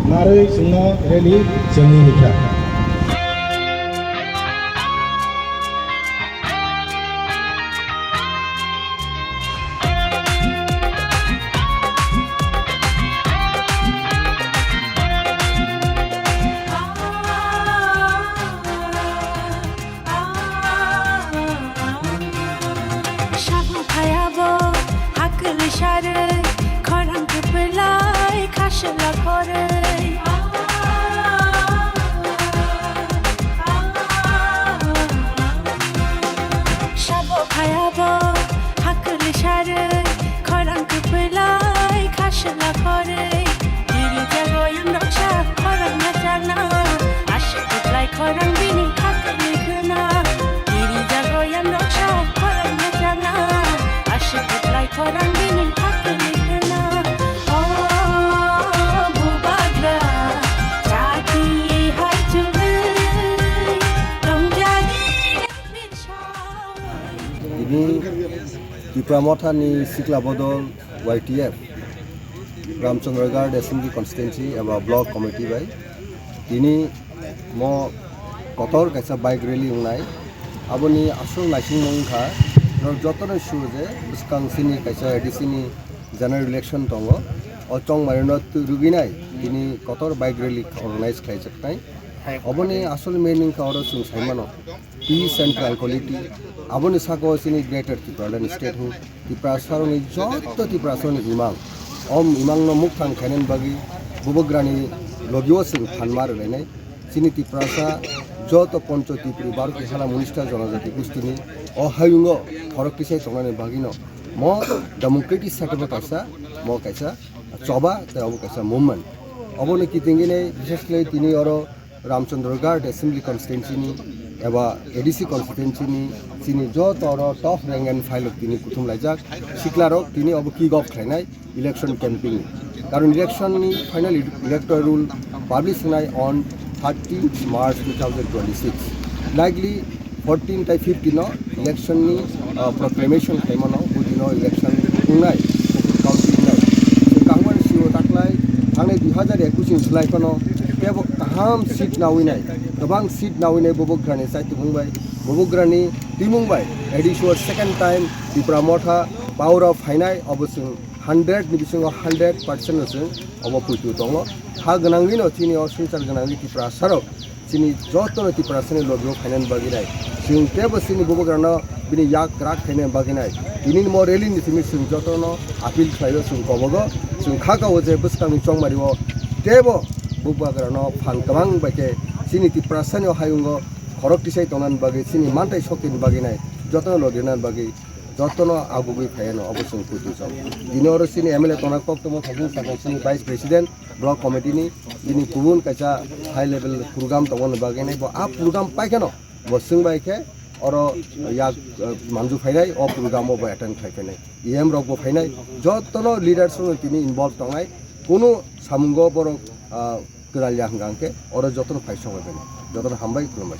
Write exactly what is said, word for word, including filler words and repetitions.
Narwi chwngno rally chwngwi hwnkha. Sabung phayabo hakli sarwi, khorang kwplai khasla khorwi. Sabo phayabo hakli sarwi, khorang kwplai khasla khorwi. Giri jago yang roksa khorang na chakna, aswk kwplai khorang bini hakli khna. Giri jago yang roksa khorang na chakna, aswk kwplai khorang bini hakli khna. O bubagra, chati hai chungwi, tongjani. Tini Tipra Mothani Sikla Bodol Y T F, Ramchandra Ghat Assembly Constituency eba Block Committee bai tini mo kotor kaisa bike rally wngnai. Aboni aswk naisingmung wngkha, norok jotono sio je bwskang chini kaisa A D C ni general election tongo. O chongmarino twi rwgwinai tini kotor bike rally organize khlaijaknai. Oboni asol main wngkha oro chwng saimano peace and tranquility. Aboni saka o chini Greater Tipraland Statehood, Tiprasarokni joto Tiprasarokni imang. Om imangno mukthang khainani bagwi bubagrani logio chwng phan ma rwlainai. Chini Tiprasa joto Poncho Tipri Bharati Hala Munista Jonojati Gustini o hayungo khorok tisai tongnani bagwino mo democratic setup o kaisa, mo kaisa choba tei obo kaisa movement. Obono kitingini bishesh khlai tini oro Ramchandra Ghat Assembly Constituency ni eba A D C constituency ni chini joto oro top rank and file rok tini kuthum laijak. Sikla rok tini obo kick off khlainai election campaign ni. Karon election ni final electoral roll publish khnai on thirteenth March two thousand twenty-six. Likely fourteen tai fifteen no election ni, uh, proclamation khlaimano, budino election wngnai, counting wngnai. Kahmani sio taklai thangnai dui hazar ekush ni slai phano tebo kaham seat nawinai, kwbang seat nawinai bubagrani chaitumung bai, bubagrani timung bai, A D C o second time Tipra Motha power o phainai, obo chwng hundred ni bisingo hundred percent no chwng obo puitu tongo. Ha gwnangwino chini o swngchar gwnangwi Tiprasarok chini jotono Tiprasani logio phainani bagwi nai. Chwng tebo chini bubagrano bini yak kwrak khainani bagwi nai. Tini mo rally ni simi chwng jotono appeal khlaio, chwng kobogo. Chwng kha kao je bwskangni chongmario tebo bubagrano phan kwbang bai khe chini Tiprasani o hayungo khorok tisai tongnani bagwi, chini mantai sokini bagwi nai, jotono logio nani bagwi jotono agugwi phaiano obo chwng puitu chong. Tini oro chini M L A tongna kok tongmo thangwi sakha chini Vice President, Block Committee ni bini kubun kaisa high level program tongmani bagwi nai bo a program paikheno bo chwng bai khe oro yak, eh, manju phainai, o program o bo attend khai phainai, E M rok bo phainai, jotono leaders rok tini involve tongnai, kunu samungo borok, ah, kwralya hwnkha hwnkhe oro jotono phai songwi phainai, jotono hambai khulumbai.